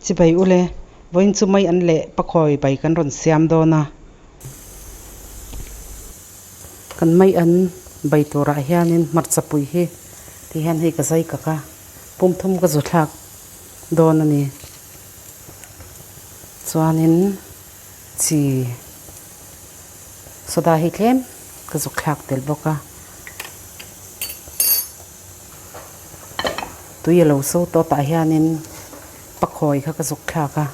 Chibai ule, vawiin chu mai an leh pakhawi bai kan rawn siam dawn a. Kan mai an bai turah hianin hmarcha pui hi ti hian hei ka zai kak a, pum thum ka zu thlak dawn a ni. Chuanin chi soda hi tlem ka zuk thlak tel bawk a. Tui a lo so tawh tah hianin pakhawi kha ka zuk thlak a.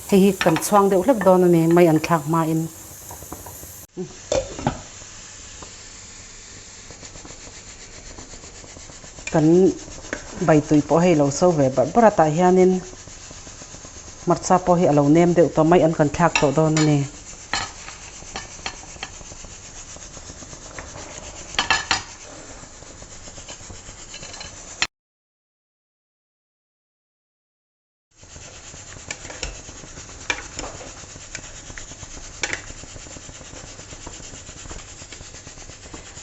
Hei hi kan chhuang deuh hlek dawn a ni, mai an thlak hmain. Kan bai tui pawh hei lo so ve barh barh a tah hianin hmarcha pawh hi a lo nem deuh tawh mai an kan thlak tawh dawn a ni.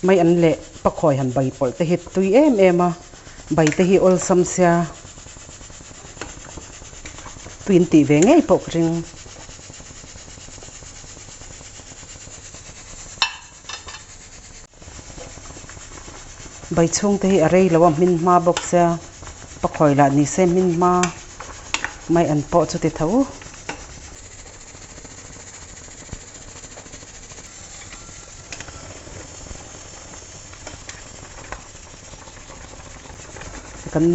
Mai an leh pakhawi han bai pawlh te hi tui em em a, bai te hi awlsam sia tui an tih ve ngei pawh ka ring. Bai chhung te hi a rei lo a hmin hma bawk sia pakhawi lah ni se hmin hma mai an pawh chu ti tho. Kan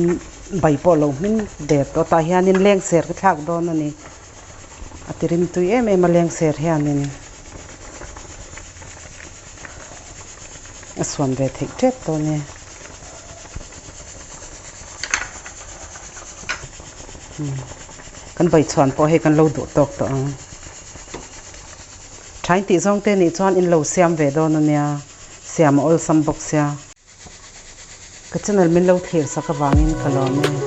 bai pawh lo hmin der tawh tah hianin lengser ka thlak dawn a ni. A ti rim tui em em a lengser hianin a suan ve theih tep dawn e. Kan baichhuan pawh hei kan lo duh tawk tawh ang. Thain tih zawng te nih chuan in lo siam ve dawn a nia, siam a awlsam bawk sia. Ka channel min lo thlir sak avangin ka lawm e.